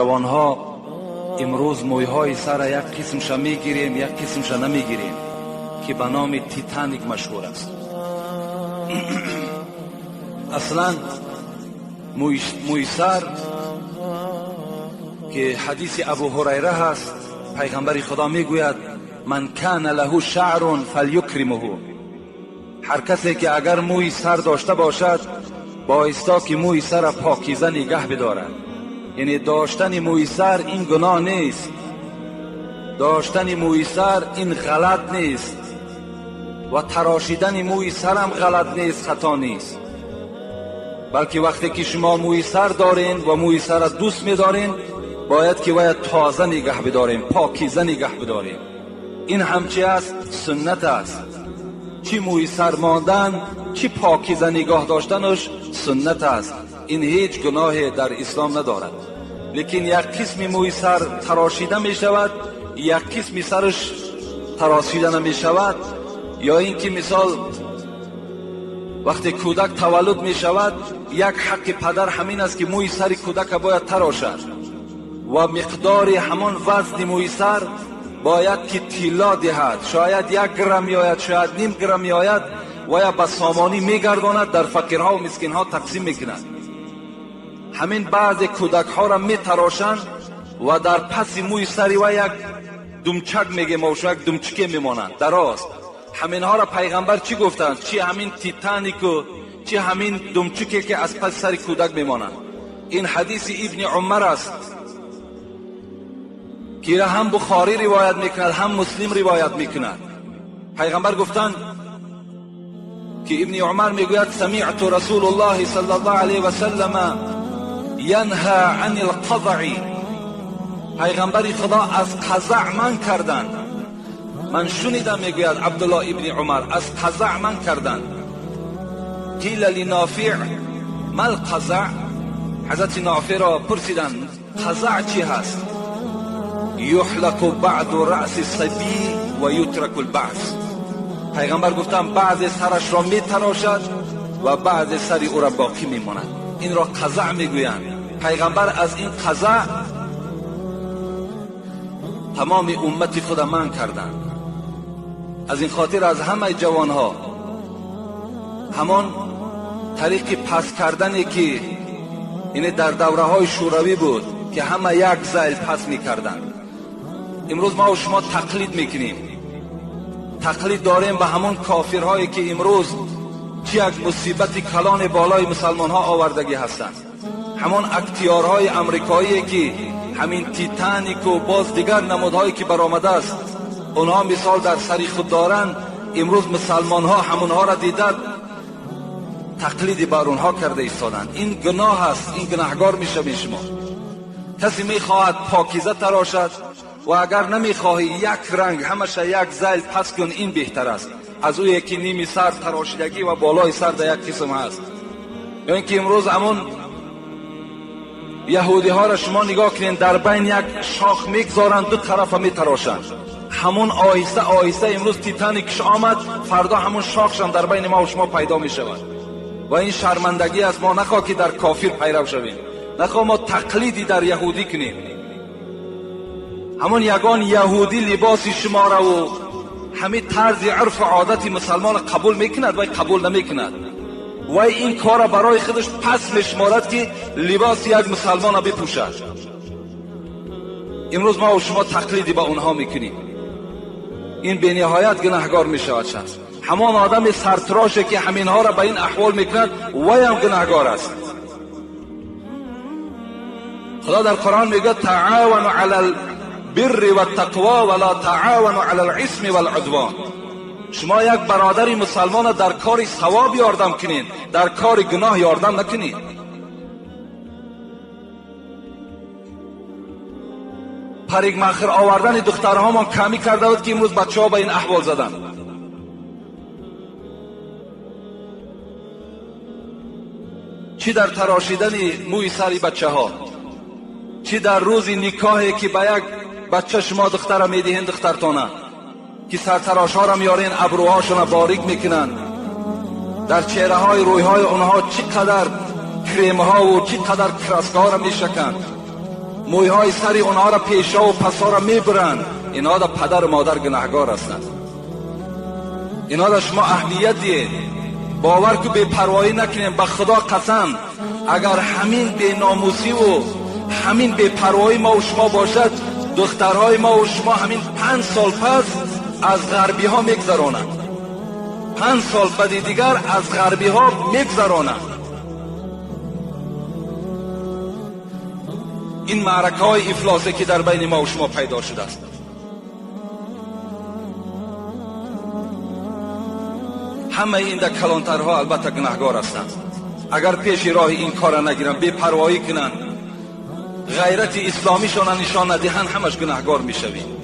Ҷавонҳо, имрӯз мӯйҳои сара як қисмша мегирем, як қисмша намегирем, ки ба номи Титаник машҳур аст. Аслан мӯи сар, ки ҳадиси Абу Ҳурайра ҳаст, пайғамбари Худо мегӯяд: ман кана лаҳу шаърун фалюкримуҳу. Ҳар касе ки агар мӯи сар дошта бошад, боиста ки мӯи сара покиза нигаҳ бидорад. Яъне доштани мӯи сар ин гуноҳ нест, доштани мӯи сар ин ғалат нест ва тарошидани мӯи сарам ғалат нест, хато нест, балки вақте ки шумо мӯи сар дорен ва мӯи сара дӯст медорен, бояд ки вая тоза нигаҳ бидорем, покиза нигаҳ бидорем. Ин ҳам чи аст? Суннат аст. Чӣ мӯи сар мондан, чӣ покиза нигоҳ доштанаш суннат аст. Ин ҳеҷ гуноҳе дар ислом надорад. Лекин як қисми мӯи сар тарошида мешавад, як қисми сараш тарошида намешавад. Ё ин ки мисол вақте кӯдак таваллуд мешавад, як ҳаққи падар ҳамин аст ки мӯи сари кӯдака бояд тарошад ва миқдори ҳамон вазни мӯи сар бояд ки тилло диҳад. Шояд 1 грамм меояд, шояд ним грамм меояд, ва я ба сомонӣ мегардонад, дар фақирҳо ва мискинҳо тақсим мекунад. Ҳамин баъзе кӯдакҳоро метарошанд ва дар паси мӯи сари вай як думчак мегем, як думчике мемонанд дароз. Ҳаминҳоро пайғамбар чӣ гуфтанд? Чӣ ҳамин Титанику, чӣ ҳамин думчике ки аз паси сари кӯдак мемонанд. Ин ҳадиси Ибни Умар аст ки ҳам Бухорӣ ривоят мекунад, ҳам Муслим ривоят мекунад. Пайғамбар гуфтанд ки Ибни Умар мегӯяд: самиъту Расулуллоҳи саллаллоҳу алайҳи васаллама янҳа ани лқазаъи. Пайғамбари Худо аз қазаъ манъ карданд. Ман шунидам, мегӯяд Абдуллоҳ ибни Умар, аз қазаъ манъ карданд. Қила линофиъ мал қазаъ. Ҳазрати Нофиъро пурсиданд, қазаъ чӣ ҳаст? Юҳлақу баъду раъси сабӣ ва ютраку лбаъз. Пайғамбар гуфтанд, баъзе сарашро метарошад ва баъзе сари ӯро боқӣ мемонад. Инро қазаъ мегӯянд. Пайғамбар аз ин қазаъ тамоми уммати худа манъ карданд. Аз ин хотир аз ҳамаи ҷавонҳо ҳамон тариқи пас кардане ки ине дар давраҳои шӯравӣ буд, ки ҳама як зайл пас мекарданд, имрӯз мо шумо тақлид мекунем. Тақлид дорем ба ҳамон кофирҳое ки имрӯз чӣ як мусибати калони болои мусалмонҳо овардагӣ ҳастанд. Ҳамон актиёрҳои амрикоие ки ҳамин Титанику боз дигар намудҳое ки баромадааст, онҳо мисол дар сари худ доранд. Имрӯз мусалмонҳо ҳамонҳоро дида тақлиди бар онҳо карда истоданд. Ин гуноҳ аст, ин гунаҳгор мешавед шумо. Касе мехоҳад покиза тарошад ва агар намехоҳӣ як ранг ҳамаша як зайл пас кун, ин беҳтар аст аз ӯе ки ними сар тарошидагӣ ва болои сар дар як қисм ҳаст. Ё ин ки имрӯз ҳамон яҳудиҳоро шумо нигоҳ кунед, дар байн як шох мегзоранд, ду тарафа метарошанд. Ҳамон оҳиста оҳиста имрӯз Титаникш омад, фардо ҳамон шохшам дар байни мо шумо пайдо мешавад. Ва ин шармандагӣ аст. Мо нахоҳ ки дар кофир пайрав шавем, нахоҳ мо тақлиди дар яҳудӣ кунем. Ҳамон ягон яҳудӣ либоси шумораву ҳамин тарзи урфу одати мусалмонро қабул мекунад, вай қабул намекунад. Вай ин корро барои худаш пас мешуморад ки либоси як мусалмонро бипӯшад. Имрӯз мо шумо тақлиди ба онҳо мекунем. Ин бениҳоят гунаҳгор мешавад шахс. Ҳамон одами сартироше ки ҳаминҳоро ба ин аҳвол мекунад, вайам гунаҳгор аст. Худо дар Қуръон мегӯяд: таъавану ала лбирри ваттақво ва ла таъавану ала лисми валъудвон. Шумо як бародари мусалмонро дар кори савоб ёрдам кунед, дар кори гуноҳ ёрдам накунед. Парикмахр овардани духтарҳомон камӣ карда буд ки имрӯз бачаҳо ба ин аҳвол заданд. Чӣ дар тарошидани мӯи сари бачаҳо, чӣ дар рӯзи никоҳе ки ба як бача шумо духтара медиҳен, духтартона ки сартарошҳоро меорен, абрӯҳошонро борик мекунанд, дар чеҳраҳои рӯйҳои онҳо чӣ қадар кремҳову чӣ қадар краскаҳоро мешаканд. Мӯйҳои сари онҳоро пешову пасоро мебуранд. Инҳо да падару модар гунаҳгор ҳастанд. Инҳо да шумо аҳамият диҳед. Бовар ку, бепарвоӣ накунем. Ба Худо қасам, агар ҳамин беномусиву ҳамин бепарвоӣ мову шумо бошад, духтарҳои мову шумо ҳамин 5 сол пас аз ғарбиҳо мегзаронанд. 5 сол баъди дигар аз ғарбиҳо мегзаронанд. Ин маъракаҳои ифлосе, ки дар байни мову шумо пайдо шудааст, ҳамаи ин дар калонтарҳо албатта гунаҳгор ҳастанд. Агар пеши роҳи ин корра нагиранд, бепарвоӣ кунанд, ғайрати исломишона нишон надиҳанд, ҳамаш гунаҳгор мешавем.